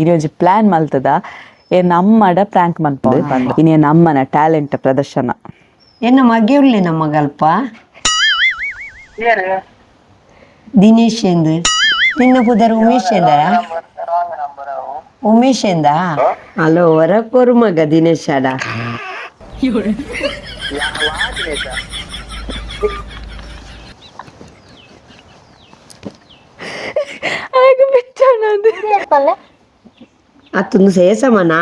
ಇನಿ ಪ್ಲಾನ್ ಮಲ್ತದ ಏ ನಮ್ಮಡ ಪ್ರ್ಯಾಂಕ್ ಮನ್ಪೊಡು ಪಂದ್. ಇನಿ ನಮ್ಮನ ಟ್ಯಾಲೆಂಟ್ ಪ್ರದರ್ಶನ. ಎನ್ನ ಮಗೆ ಉಳ್ಳೆ ನಮ್ಮ ಗಲ್ಪ. ದಿನೇಶ್ ಎಂದು. ನಿನ್ನ ಪುದರ್ ಉಮೇಶ್ ಎಂದ? ಉಮೇಶ್ ಎಂದ? ಹಲೋ, ಹೊರ ಕೊರು ಮಗ ದಿನೇಶ್ ಅಡ. ಅತ್ತೊಂದು ಸೇಸಮನಾ?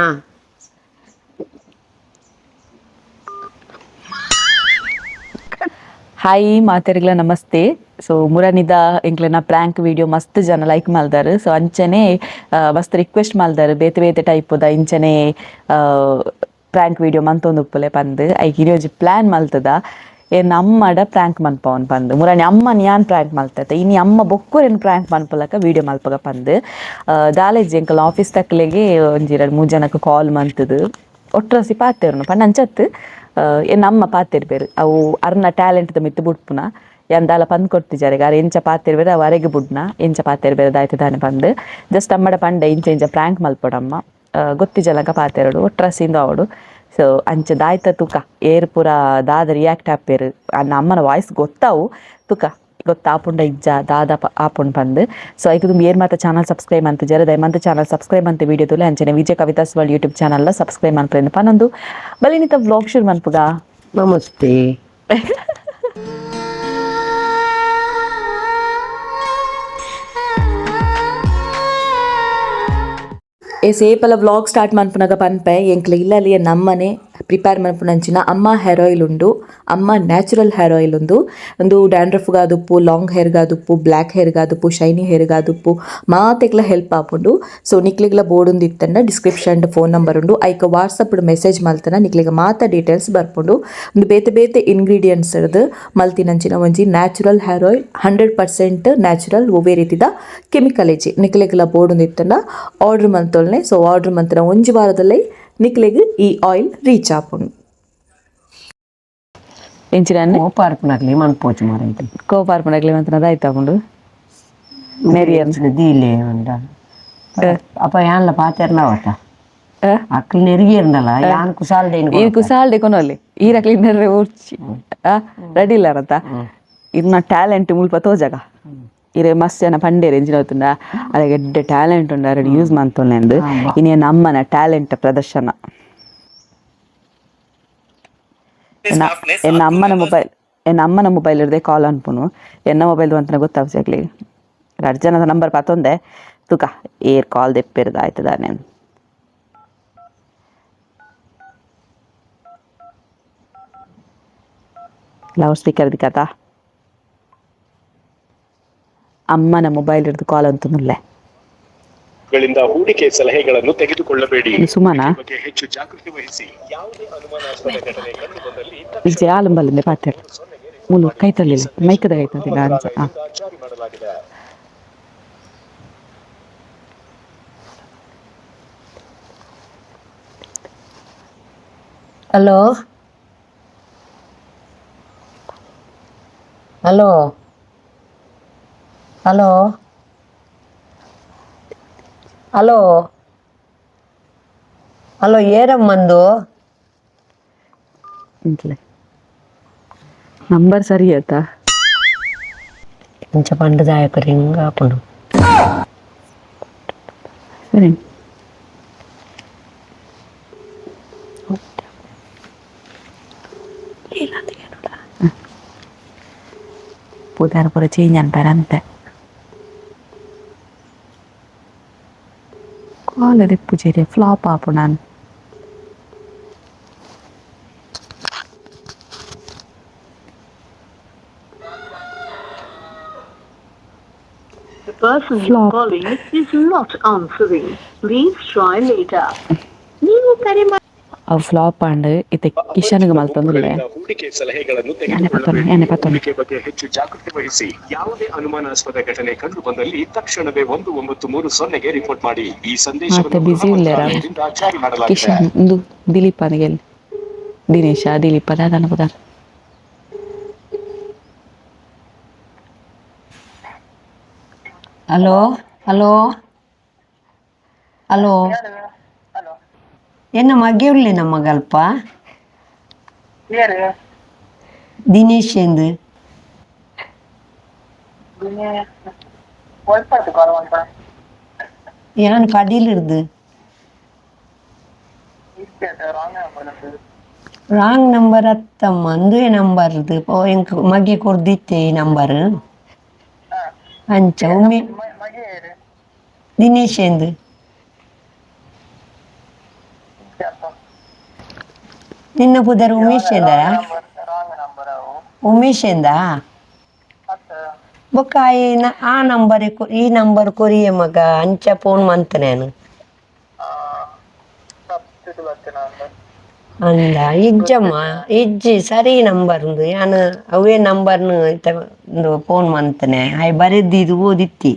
ಹಾಯ್, ಮಾತೆರ್ಗ್ಲ ನಮಸ್ತೆ. ಸೊ ಮುರನಿದ ಎಂಕ್ಲೆನ ಪ್ರ್ಯಾಂಕ್ ವಿಡಿಯೋ ಮಸ್ತ್ ಜನ ಲೈಕ್ ಮಲ್ದಾರ್. ಸೊ ಅಂಚನೆ ಮಸ್ತ್ ರಿಕ್ವೆಸ್ಟ್ ಮಲ್ದಾರ್, ಬೇತೆ ಬೇತೆ ಟೈಪುದ ಇಂಚನೆ ಪ್ರ್ಯಾಂಕ್ ವಿಡಿಯೋ ಮಂತೊಂದು ಉಪ್ಪುಲೆ ಪಂದ್. ಐಕ್ ಇನಿ ಒಂಜಿ ಪ್ಲಾನ್ ಮಲ್ತದ, ಏ ನಮ್ಮಡ ಪ್ರ್ಯಾಂಕ್ ಮನ್ಪವನ್ ಪಂದ್. ಮುರಾನಿ ಅಮ್ಮನ್ ಯಾನ್ ಪ್ರ್ಯಾಂಕ್ ಮಲ್ತತೆ, ಇನಿ ಅಮ್ಮ ಬೊಕ್ಕುರೆನ್ ಪ್ರ್ಯಾಂಕ್ ಮನ್ಪಲಕ ವಿಡಿಯೋ ಮಲ್ಪಗ ಪಂದ್. ದಾಲೇಜಿ ಎಂಕಲ್ ಆಫೀಸ್ ತಕ್ಲೆಗೆ ಒಂಜಿ ರಡ್ಡ್ ಮೂಜಿ ಜನಕ್ಕೆ ಕಾಲ್ ಮಂತುದು ಒಟ್ರಾಸಿ ಪಾತೆರ್ನು ಪಂಡ ಅಂಚತ್ ಎನ್ನ ಅಮ್ಮ ಪಾತೆರ್ಬೆರ್. ಅವು ಅರ್ನ ಟ್ಯಾಲೆಂಟ್ ದ ಮಿತ್ತ್ ಬುಡ್ಪುನ. ಯಾನ್ ದಾಲ ಪಂದ್ ಕೊರ್ತಿಜಾರೆಗ್. ಅರ್ ಎಂಚ ಪಾತೆರ್ಬೆರ್ ಅವು ಅರೆಗ್ ಬುಡ್ನ, ಎಂಚ ಪಾತೆರ್ಬೆರ್ ದಾಯ್ತ ದಾನೆ ಪಂದ್. ಜಸ್ಟ್ ಅಮ್ಮಡ ಪಂಡೆ, ಇಂಚ ಇಂಚ ಪ್ರ್ಯಾಂಕ್ ಮಲ್ಪೊಡಮ್ಮ, ಗೊತ್ತಿಜಲಕ ಪಾತೆರೊಡು, ಒಟ್ರಾಸಿ ಇಂದು ಆವೊಡು. ಸೊ ಅಂಚ ದಾಯ್ತ ತುಕ, ಏರ್ ಪೂರ ದಾದ ರಿಯಾಕ್ಟ್ ಆಪೆರ್, ಅನ್ನ ಅಮ್ಮನ ವಾಯ್ಸ್ ಗೊತ್ತಾವು, ತುಕ ಗೊತ್ತಾಪುಂಡ ಇಜ್ಜ, ದಾದ ಆಪುಂಡು ಪಂದ್. ಸೊ ಐಕ್ ದುಂಬು ಏರ್ ಮಾತ ಚಾನಲ್ ಸಬ್ಸ್ಕ್ರೈಬ್ ಮಂತಿಜೆರ್, ದಯಮಂತ್ ಚಾನಲ್ ಸಬ್ಸ್ಕ್ರೈಬ್ ಮಂತ್ ವಿಡಿಯೋ ತೂಲೆ. ಅಂಚನೆ Vijaya Kavitha's world YouTube channel subscribe ಮನ್ಪುಲೆಂದ್ ಪನೊಂದು ಬಲಿನಿತ ವ್ಲಾಗ್ ಶುರು ಮನ್ಪುಗ. ನಮಸ್ತೆ. ಏ ಸೇಪಲ ವ್ಲಾಗ್ ಸ್ಟಾರ್ಟ್ ಮನ್ಪುನಗ ಪನ್ಪೆ, ಎಂಕ್ಲೆ ಇಲ್ಲಲ್ಲಿ ನಮ್ಮನೆ ಪ್ರಿಪೇರ್ ಮನ್ಪುನಂಚಿನ ಅಮ್ಮ ಹೇರ್ ಆಯಿಲ್ ಉಂಡು. ಅಮ್ಮ ನ್ಯಾಚುರಲ್ ಹೇರ್ ಆಯಿಲ್ ಉಂದು. ಉಂದು ಡ್ಯಾಂಡ್ರಫ್ ಗಾದುಪ್ಪು, ಲಾಂಗ್ ಹೇರ್ ಗಾದುಪ್ಪು, ಬ್ಲ್ಯಾಕ್ ಹೇರ್ ಗಾದುಪ್ಪು, ಶೈನಿ ಹೇರ್ ಗಾದುಪ್ಪು, ಮಾತೆಗ್ಲ ಹೆಲ್ಪ್ ಆಪುಂಡು. ಸೊ ನಿಕ್ಲೆಗ್ಲ ಬೋಡುಂದು ಇತ್ತಂಡ ಡಿಸ್ಕ್ರಿಪ್ಷನ್ ಫೋನ್ ನಂಬರ್ ಉಂಡು, ಐಕ್ ವಾಟ್ಸಪ್ ಮೆಸೇಜ್ ಮಲ್ತನ ನಿಕ್ಲೆಗ್ ಮಾತ ಡೀಟೇಲ್ಸ್ ಬರ್ಪುಂಡು. ಉಂದು ಬೇತೆ ಬೇತೆ ಇಂಗ್ರೀಡಿಯೆಂಟ್ಸ್ ರ್ದ್ ಮಲ್ತಿನಂಚಿನ ಒಂಜಿ ನ್ಯಾಚುರಲ್ ಹೇರ್ ಆಯಿಲ್, 100% ನ್ಯಾಚುರಲ್, ಒವ್ವೇ ರೀತಿದ ಕೆಮಿಕಲ್ ಇಜ್ಜಿ. ನಿಕ್ಲೆಗ್ಲ ಬೋಡುಂದು ಇತ್ತಂಡ ಆರ್ಡರ್ ಮಲ್ತೊಲ್ನೆ. ಸೊ ಆರ್ಡರ್ ಮಲ್ತಿನ ಒಂಜಿ ವಾರದಲ್ಲೇ ನಿಕ್ಲೆಗ್ ಈ ಆಯಿಲ್ ರೀಚ್ ಆಪುಂಡು. ಎಂಚಿನ? ಕೋಪಾರ್ಪುನಕ್ಲೆ ಮನ್ಪೋಚು ಮಾರೈತಿ. ಕೋಪಾರ್ಪುನಕ್ಲೆ ಮಂತನದ ಆಯ್ತಾಪುಂಡು ನೆರಿಯನ್. ದೀಲೆ ಉಂಡ ಅಪ್ಪ ಯಾನ್ಲ ಪಾತೆರ್ಲ ಅವತ್ತ. ಅಕ್ಲು ನೆರಿಗಿರ್ನಲ್ಲ, ಯಾನ್ ಕುಸಾಲ್ಡೇನು. ಈ ಕುಸಾಲ್ಡೆ ಕೊನೊಲಿ, ಈ ರಕ್ಲಿ ನೆರ್ರೆ ಊರ್ಚಿ ರೆಡಿ ಇಲ್ಲ ರತ. ಇರ್ನ ಟ್ಯಾಲೆಂಟ್ ಮುಲ್ಪ ತೋಜಗ. ಇರೆ ಮಸ್ತ್ ಜನ ಪಂಡೇರ್, ಎಂಚಿನ ಗೊತ್ತುಂಡ, ಅರೆಗ್ ಎಡ್ಡೆ ಟ್ಯಾಲೆಂಟ್ ಉಂಡು, ಅರೆಡ್ ಯೂಸ್ ಮಂತೊಲ್ಲೆಂದು. ಇನಿ ನಮ್ಮನ ಟ್ಯಾಲೆಂಟ್ ಪ್ರದರ್ಶನ. ಎನ್ನ ಎನ್ನ ಅಮ್ಮನ ಮೊಬೈಲ್, ಎನ್ನ ಅಮ್ಮನ ಮೊಬೈಲ್ ಇರದೆ ಕಾಲ್ ಅನ್ಪುನು. ಎನ್ನ ಮೊಬೈಲ್ ಅಂತನ ಗೊತ್ತಾಗ್ಲಿ. ರಡ್ಡ್ ಜನದ ನಂಬರ್ ಪತ್ತೊಂದೆ, ತುಕ ಏರ್ ಕಾಲ್ ದೆಪ್ಪೆರ್ದ ಆಯ್ತದಾನೆ. Loud speaker ದಿಕ್ಕತ. ಅಮ್ಮನ ಮೊಬೈಲ್ ಹಿಡಿದು ಕಾಲ್ ಅಂತನುಲ್ಲೆ. ಗಳಿಂದ ಹೂಡಿಕೆ ಸಲಹೆಗಳನ್ನು ತೆಗೆದುಕೊಳ್ಳಬೇಡಿ. ಇದು ಸುಮನಾ? ಬಗ್ಗೆ ಹೆಚ್ಚು ಜಾಗೃತಿ ವಹಿಸಿ. ಯಾವುದೇ ಅನುಮಾನಾಸ್ಪದ ಘಟನೆ ಕಂಡುಬಂದಲ್ಲಿ ವಿಜಯ ಆಲಂಬಲ್ಲಿಂದ ಪಾತೆರ್ ಮುಲು ಕೈತಲ್ಲಿಲ್ಲ, ಮೈಕದ ಕೈತಲ್ಲಿಲ್ಲ ಅಂಚ. ಜಾರಿ ಮಾಡಲಾಗಿದೆ. Hello hello hello hello hello, ಏರಮ್ಮಂದು? ಇಂಟ್ಲೆ ನಂಬರ್ ಸರಿ ಆಯ್ತಾ? ಇಂಚ ಪಂಡದಾಯಕ ರಿಂಗ್ ಆಪುಂಡು. ಸರಿ. ಪೂದಾರ ಪೂರ ಚೇಂಜ್ ಅನ್ಪಾರಂತೆ. ಕಾಲ್ ದೆಪ್ಪುಜೆರೆ, ಫ್ಲಾಪ್ ಆಪುಂಡು. The person you're calling is not answering. Please try later. ಅವು ಫ್ಲಾಪ್ ಆಂಡ್ ಇತ್ತೆ ಕಿಶನ್ಗ್ ಮಲ್ತೊಂದುಲ್ಲೆ. ಗಳಿಂದ ಹೂಡಿಕೆ ಸಲಹೆಗಳನ್ನು ಯಾನೆ ಪತ್ತೊಂದು, ತೆಗೆದುಕೊಳ್ಳಬೇಡಿ. ಯಾನೆ ಪತ್ತೊಂದು. ಹೂಡಿಕೆ ಬಗ್ಗೆ ಹೆಚ್ಚು ಜಾಗೃತಿ ವಹಿಸಿ. ಯಾವುದೇ ಅನುಮಾನಾಸ್ಪದ ಘಟನೆ ಕಂಡು ಬಂದಲ್ಲಿ ತಕ್ಷಣವೇ 1930ಗೆ ರಿಪೋರ್ಟ್ ಮಾಡಿ. ಈ ಮಾತ ಸಂದೇಶವನ್ನು busy ಗೃಹ ಉಲ್ಲೆರಾ? ಮಂತ್ರಾಲಯದಿಂದ ಜಾರಿ ಮಾಡಲಾಗಿದೆ. ಕಿಶನ್ ಉಂದು ದಿಲೀಪ ಗೆಲ್ ದಿನೇಶ ದಿಲೀಪ ದಾದನ ಪುದರ್. Hello hello Hello, ಎನ್ನ ಮಗೆ ಉಲ್ಲೆ ನಮ್ಮ ಗಲ್ಪ ದಿನೇಶ್ ಎಂದು. ಯಾನ್ ಕಡೀಲಿರ್ದು. Wrong number ಅತ್ತಮ್ಮ, ಅಂದುವೆ ನಂಬರ್ದು. ಎಂಕ್ ಮಗೆ ಕೊರ್ದಿತ್ತೆ ಈ ನಂಬರ್. ಅಂಚ ಒಮ್ಮೆ ದಿನೇಶ್ ಎಂದು. ನಿನ್ನ ಪುದರ್ ಉಮೇಶ್ ಎಂದ? ಉಮೇಶ್ ಎಂದ? ಬೊಕ್ಕ ಆ ನಂಬರ್, ಈ ನಂಬರ್ ಕೊರಿಯೆ ಮಗ. ಅಂಚ ಫೋನ್ ಮಂತ ನಾನು. ಅಂದ ಇಜ್ಜಮ್ಮ, ಇಜ್ಜಿ, ಸರಿ ನಂಬರ್ ಉಂದು. ಯಾನ್ ಅವೇ ನಂಬರ್ನು ಉಂದು ಫೋನ್ ಮಂತನೆ. ಆಯ್ ಬರೆದ್ದಿದು ಓದಿತ್ತಿ.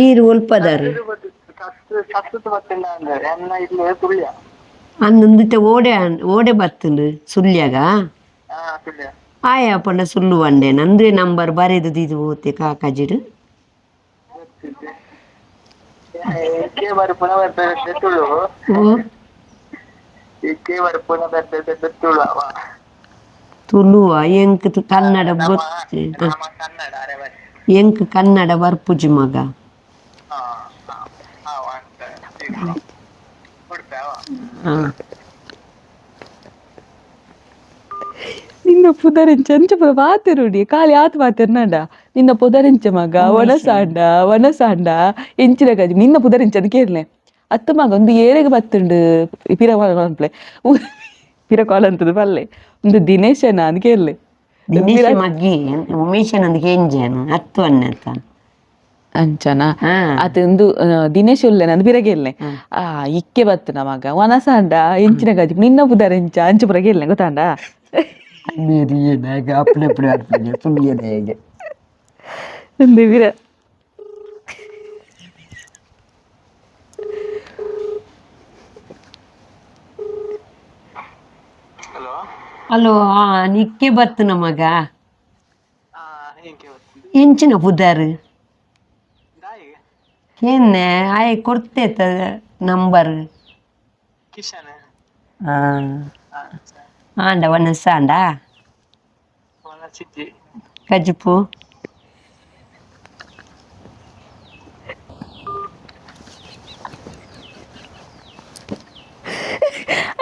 ಈರು ಒಲ್ಪದಾರು? ಅಂದು ಓಡೆ ಓಡೆ ಬತ್ತುಂಡು ಸುಳ್ಯಾಗ. ಆಯ ಪಂಡ ಸುಳ್ಳು ಬಂಡೆ ನಂದುವೆ ನಂಬರ್ ಬರೆದು ಇದು ಓತೆ ಕಾಕಾಜಿಡು. ಓ, ತುಳುವ? ಎಂಕ್ ಕನ್ನಡ ಗೊತ್ತು. ಎಂಕ್ ಕನ್ನಡ ಬರ್ಪುಜಿ ಮಗ. ಹಾ. ನಿನ್ನ ಪುದರಿಂಚ ಅಂಚ ಪೂರ ಪಾತೆರುಡಿ ಖಾಲಿ ಆತ್ ಪಾತೆರ್ನಡ. ನಿನ್ನ ಪುದರಿಂಚ ಮಗ? ವನಸಾಂಡ, ವನಸಾಂಡ ಎಂಚಿನ ಗಜಿ? ನಿನ್ನ ಪುದರಿಂಚ ಅಂತ ಕೇಳನೆ ಅತ್ತ ಮಗ. ಒಂದು ಏರೆಗ್ ಬತ್ತುಂಡು ಪಿರ ಅನ್ಪ್ಲೆ, ಪಿರ ಕಾಲ್ ಅಂತದ ಪಲ್ಲೆ. ಒಂದು ದಿನೇಶನ ಅಂತ ಕೇಳಲೆ. ದಿನೇಶ ಮಗ್ಗಿ ಉಮೇಶನಂದು ಕೆಂಜೇನು ಹತ್ತು ಅನ್ನತ. ಅಂಚನಾ? ಹಾ. ಅತ ಒಂದು ದಿನೇಶ್ ಉಲ್ಲೆ ನಂದು ಪಿರಗೆಲ್ಲೆ. ಆ ಇಕ್ಕೆ ಬತ್ತನ ಮಗ. ವನಸಾಂಡ ಎಂಚಿನ ಗಜಿ, ನಿನ್ನ ಪುದರಿಂಚ ಅಂಚ ಪುರ ಕೇಳನೆ, ಗೊತ್ತಾಂಡ? ಅಪ್ಪಣೆ ಅಪ್ಪಣೆ ಸುಳ್ಳಿಯದ ಹೇಗೆ? ಒಂದು ಪಿರ. ಹಲೋ, ಆ ನಿಕ್ಕೆ ಬತ್ತನ ಮಗ. ಎಂಚಿನ ಪುದರ್ ಕೇನ್ನೆ? ಆಯ್ ಕೊಡ್ತೇತ ನಂಬರ್. ಹಾ, ಆಂಡ ವನಸಾಂಡ ಕಜಿಪು.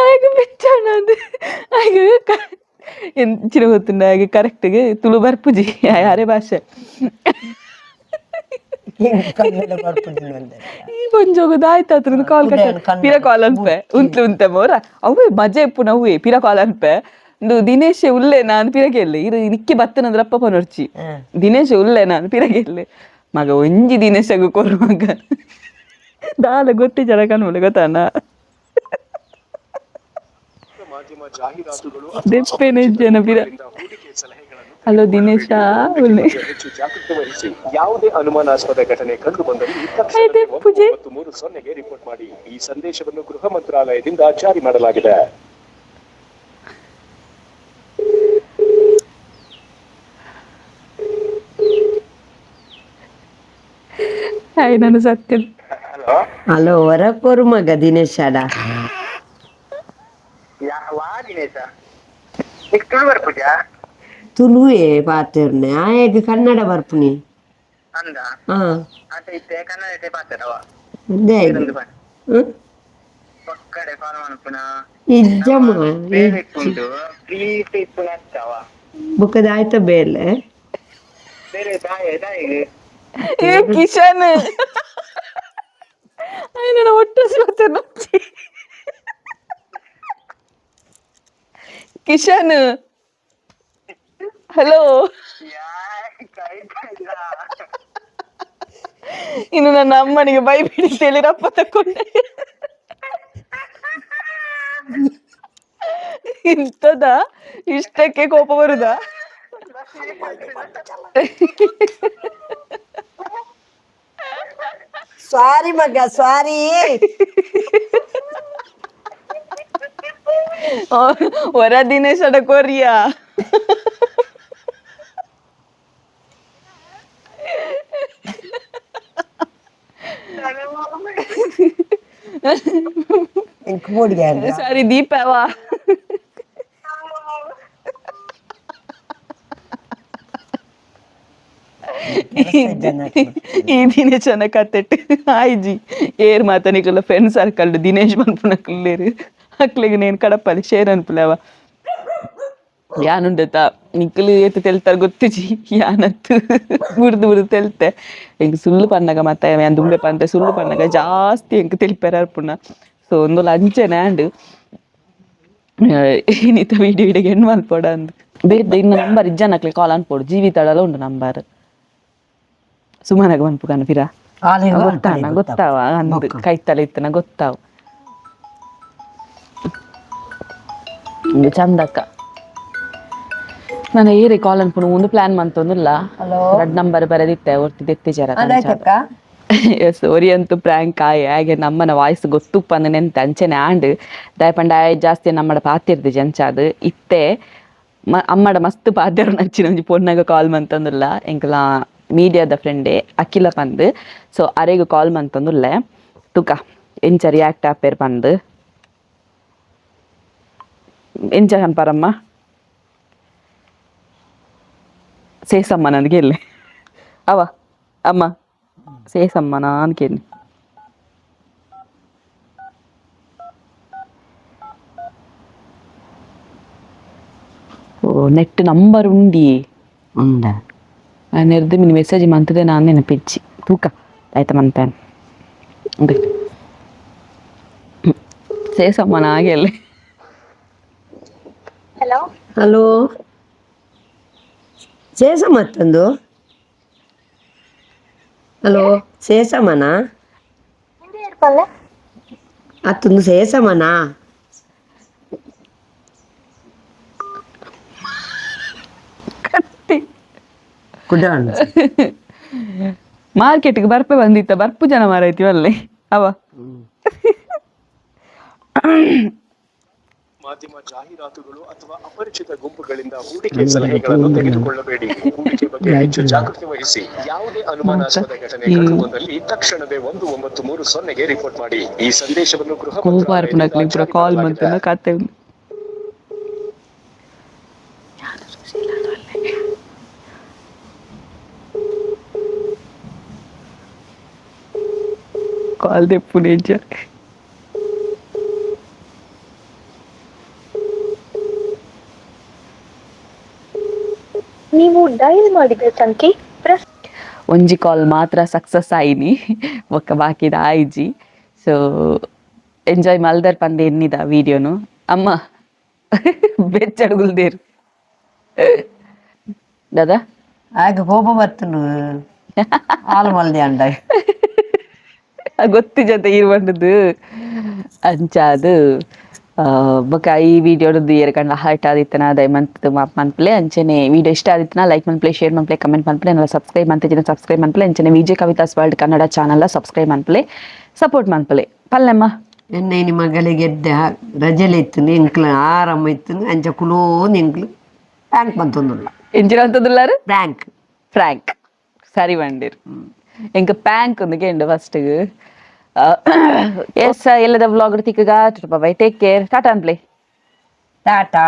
ಆಗ ಬೆಚ್ಚಾಣ ಅದು. ಆಗ ಎಂಚಿನ ಗೊತ್ತುಂಡ, ಆಗ ಕರೆಕ್ಟ್ಗೆ ತುಳು ಬರ್ಪುಜಿ, ಯಾರೇ ಭಾಷೆ. ಕನ್ನಡ ಬರ್ಪುಜಿ. ಈ ಒಂಜೋಗದ ಆಯ್ತಾತ್ರ ಕಾಲ್ ಕಟ್. ಪಿರ ಕಾಲ್ ಅನ್ಪೆ, ಉಂತ್ಲು ಉಂತೆ ಮೋರ ಅವೇ ಮಜೆ ಇಪ್ಪುನ ಅವೇ. ಪಿರ ಕಾಲ್ ಅನ್ಪೆ, ಇಂದು ದಿನೇಶ್ ಉಲ್ಲೆ ನಾನು ಪಿರಗೆಲ್ಲೆ. ಇರು ನಿಕ್ಕೆ ಬತ್ತನಂದ್ರ ಅಪ್ಪ ಪನೊರ್ಚಿ. ದಿನೇಶ್ ಉಲ್ಲೆ ನಾನು ಪಿರಗೆಲ್ಲೆ ಮಗ. ಒಂಜಿ ದಿನೇಶಗು ಕೊರು ಮಗ. ದಾಲ ಗೊತ್ತಿ ಜನ ಕಣ್ಮೂಲೆ ಗೊತ್ತಾನ. ಮಾಧ್ಯಮ ಜಾಹೀರಾತುಗಳು ದೆಪ್ಪೆನೆ ಜನ ಪಿರ. ಹೂಡಿಕೆ ಸಲಹೆಗಳನ್ನು ಹಲೋ ದಿನೇಶ ಉಲ್ಲೆ. ಹೆಚ್ಚು ಜಾಗೃತೆ ವಹಿಸಿ. ಯಾವುದೇ ಅನುಮಾನಾಸ್ಪದ ಘಟನೆ ಕಂಡು ಬಂದಲ್ಲಿ ತಕ್ಷಣವೇ ಅಯ್ಯೋ, ಪೂಜೆ. 1930ಗೆ ರಿಪೋರ್ಟ್ ಮಾಡಿ. ಈ ಸಂದೇಶವನ್ನು ಗೃಹ ಮಂತ್ರಾಲಯದಿಂದ ಜಾರಿ ಮಾಡಲಾಗಿದೆ. ಹಾಯ್, ನಾನು ಸತ್ಯ. ಹಲೋ, ವರ ಕೊರು ಮಗ ದಿನೇಶಾಡ. ತುಳುವೆ ಪಾತೆರ್ನೆ. ಆಯಗ್ ಕನ್ನಡ ಬರ್ಪುನಿ. ಹಾ, ಅದೇ. ಹ್ಮ್? ಇಜ್ಜಮ್ಮ, ಬುಕ್ಕದ ಆಯ್ತ ಬೇಲೆ. ಏ ಕಿಶನ್, ನನ್ನ ಒಟ್ಟು ಮಾತಾಡ. ಕಿಶನ್, ಹಲೋ. ಇನ್ನು ನನ್ನ ಅಮ್ಮನಿಗೆ ಬೈಬೇಡಿ ಹೇಳಿ ರಪ್ಪ ತಕೊಂಡೆ. ಇಂಥದ ಇಷ್ಟಕ್ಕೆ ಕೋಪ ಬರುದಾ? ಸಾರಿ ಮಗ, ಸಾರಿ. ಹೊರ ದಿನೇಶಡ ಕೊರಿಯಾ. ಎಂಕ್ ಬೋಡಿಗೆ. ಸರಿ ದೀಪವಾ. ಈ ದಿನೇಶನ ಕತ್ತೆಟ್ಟು ಆಯ್ಜಿ ಏರ್ ಮಾತನಿಕಲ್ಲ ಫ್ರೆಂಡ್ ಸರ್ಕಲ್ ದಿನೇಶ್ ಪನ್ಪುನಕುಲ್ಲೇರು ಅಕ್ಲೆಗ್ ನೇನು ಕಡಪಲಿ ಶೇರ್ ಅನ್ಪುಲವ ಯಾನುಂಡತ ನಿಕ್ಕಲು ಏತ್ ತೆಲ್ತಾರ ಗೊತ್ತಿಜಿ. ಯಾನತ್ತು ಬುಡ್ದು ಬುಡ್ದು ತೆಲ್ತೆ. ಎಂಕ್ ಸುಳ್ಳು ಪನ್ನಗ ಮತ್ತೆ ಯಾನ್ ದುಂಬೆ ಪಂತೆ, ಸುಳ್ಳು ಪನ್ನಗ ಜಾಸ್ತಿ ಎಂಕ್ ತೆಲ್ಪೆರ ಅರ್ಪುನ. ಸೊ ಒಂದುಲ ಅಂಚೆನೆ ಆಂಡ್. ಇನಿತ ವಿಡಿಯೋ ಇಡೆಗ್ ಎಂಡ್ ಮಲ್ಪೊಡ ಅಂದ್. ಬೇತೆ ಇನ್ನ ನಂಬರ್ ಇಜ್ಜನಕ್ಲೆ ಕಾಲ್ ಅನ್ಪೋಡು. ಜೀವಿತಾಡಲ ಉಂಡು ನಂಬರ್. ಸುಮನಗ ಮನ್ಪುಗನ ಪಿರ. ಗೊತ್ತಾನ ಗೊತ್ತಾವ ಅಂದ್ ಕೈತಲ ಇತ್ತನ ಗೊತ್ತಾವ. ಉಂದು ಚಂದಕ್ಕ. ನಾನು ಏರೆ ಕಾಲ್ ಅನ್ಪುನು ಒಂದು ಪ್ಲಾನ್ ಮಂತೊಂದುಲ್ಲ. ರಡ್ ನಂಬರ್ ಬರೆದಿತ್ತೆ, ಒರ್ತಿ ದೆತ್ತಿ ಜರ. ಎಸ್, ಒರಿ ಅಂತೂ ಪ್ರ್ಯಾಂಕ್ ಆಯ್ ಹಾಗೆ ನಮ್ಮನ ವಾಯ್ಸ್ ಗೊತ್ತುಪ್ಪಂದು ನೆಂತ ಅಂಚೆನೆ ಆಂಡ್. ದಾಯಪಂಡ ಆಯ್ ಜಾಸ್ತಿ ನಮ್ಮಡ ಪಾತಿರ್ದು ಜಂಚಾದು ಇತ್ತೆ ಅಮ್ಮಡ ಮಸ್ತ್ ಪಾತೆರು ನಂಚಿನ ಒಂಜಿ ಪೊನ್ನಗ ಕಾಲ್ ಮಂತೊಂದುಲ್ಲ. ಎಂಕಲ ಮೀಡಿಯಾದ ಫ್ರೆಂಡೇ ಅಖಿಲ ಪಂದ್. ಸೊ ಅರೆಗ್ ಕಾಲ್ ಮಂತೊಂದುಲ್ಲೆ. ತುಕ ಎಂಚ ರಿಯಾಕ್ಟ್ ಆಪೇರ್ ಪಂದ್. ಎಂಚ ಕನ್ಪರಮ್ಮ ಸೇಸಮ್ಮ ನನಗೆ ಎಲ್ಲೆ ಅವ ಅಮ್ಮ ಸೇಸಮ್ಮ ನಾನು ಕೇಳಿ. ಓ, ನೆಟ್ ನಂಬರ್ ಉಂಡಿ. ಉಂಡ. ನೆರ್ದು ಮಿನಿ ಮೆಸೇಜ್ ಮಂತದೆ ನಾನು ನೆನಪಿಚ್ಚಿ. ತೂಕ ಆಯ್ತಾ ಮಂತಾನೆ. ಸೇಸಮ್ಮ ನಾಗೆಲ್ಲೆ. ಹಲೋ. ಹಲೋ, ಸೇಸಮ್ಮತ್ತಂದು. ಹಲೋ, ಸೇಸಮ್ಮನ? ಅತ್ತೊಂದು ಸೇಸಮ್ಮನ. ಕತ್ತಿ. ಕುಡಾಣ. ಮಾರ್ಕೆಟ್ಗೆ ಬರ್ಪೆ ಬಂದಿತ್ತ, ಬರ್ಪು ಜನ ಮಾರೈತಿವಲ್ಲೇ ಅವ. ಮಾಧ್ಯಮ ಜಾಹೀರಾತುಗಳು ಅಥವಾ ಅಪರಿಚಿತ ಗುಂಪುಗಳಿಂದ ಹೂಡಿಕೆ ಸಲಹೆಗಳನ್ನು ತೆಗೆದುಕೊಳ್ಳಬೇಡಿ. ಹೂಡಿಕೆ ಬಗ್ಗೆ ಹೆಚ್ಚು ಜಾಗೃತಿ ವಹಿಸಿ. ಯಾವುದೇ ಅನುಮಾನಾಸ್ಪದ ಘಟನೆ ಕಂಡುಬಂದಲ್ಲಿ ತಕ್ಷಣವೇ 1930ಗೆ ರಿಪೋರ್ಟ್ ಮಾಡಿ. ಈ ಸಂದೇಶವನ್ನು ಗೃಹ ಕೋಪ ಮಂತ್ರಾಲಯದಿಂದ ಅರ್ಪಣಕ್ಲೆ ಪೂರ ಜಾರಿ ಕಾಲ್ ಮಾಡಲಾಗಿದೆ. ಮಂತನ ಕತೆ. ಕಾಲ್ ದೆಪ್ಪು ನಿಜ. ನೀವು ಡಯಲ್ ಮಾಡಿದ ಸಂಖ್ಯೆ ಪ್ರೆಸ್ ಒಂಜಿ ಕಾಲ್ ಮಾತ್ರ ಸಕ್ಸಸ್ ಆಯಿನಿ, ಬೊಕ್ಕ ಬಾಕಿದ ಆಯ್ಜಿ. ಸೊ ಎಂಜಾಯ್ ಮಲ್ದರ್ ಪಂದ್ ಎನ್ನಿದ ವೀಡಿಯೋನು. ಅಮ್ಮ ಬೆಚ್ಚಡುಗುಲ್ದೇರು ದಾದಾ. ಆಗ ಕೋಪ ಬತ್ತನು ಹಾಲು ಮಲ್ದೆ ಅಂಡ. ಗೊತ್ತಿ ಜೊತೆ ಇರುವಂಟದ್ದು ಅಂಚಾದು. ಬೊಕ ಈ ವಿಡಿಯೋಡು ಏರ್ ಕಂಡ ಹಾರ್ಟ್ ಆದಿತ್ತನ ದಯಮಂತ್ ಮಾಪ್ ಮನ್ಪ್ಲೆ. ಅಂಚನೆ ವಿಡಿಯೋ ಇಷ್ಟ ಆದಿತ್ತನ ಲೈಕ್ ಮನ್ಪ್ಲೆ, ಶೇರ್ ಮನ್ಪ್ಲೆ, ಕಮೆಂಟ್ ಮನ್ಪ್ಲೆ, ನನ್ನ ಸಬ್ಸ್ಕ್ರೈಬ್ ಮಂತಿನ ಸಬ್ಸ್ಕ್ರೈಬ್ ಮನ್ಪ್ಲೆ. ಅಂಚನೆ Vijay Kavitha's world Kannada channel subscribe ಮನ್ಪ್ಲೆ, ಸಪೋರ್ಟ್ ಮನ್ಪ್ಲೆ ಪಲ್ಲೆಮ್ಮ. ಎನ್ನ ಇನಿ ಮಗಳಿಗೆ ಎಡ್ಡೆ ರಜೆಲೆ ಇತ್ತು, ಎಂಕ್ಲು ಆರಾಮ ಇತ್ತು. ಅಂಚ ಕುಲೋನ್ ಎಂಕ್ಲು ಬ್ಯಾಂಕ್ ಬಂತೊಂದುಲ್ಲ. ಎಂಚಿನ ಅಂತದುಲ್ಲಾರು? ಬ್ಯಾಂಕ್. ಫ್ರ್ಯಾಂಕ್ ಸರಿ ಬಂದಿರ್. ಎಂಕ ಪ್ಯಾಂಕ್ ಒಂದು ಕೇಂಡು ಫಸ್ಟ್. ಎಸ್, ಎಲ್ಲದ ವ್ಲಾಗ್ ತಿಕ್ಕಗ. Bye, take care, Tata ಅನ್ಪ್ಲೆ. ಟಾಟಾ.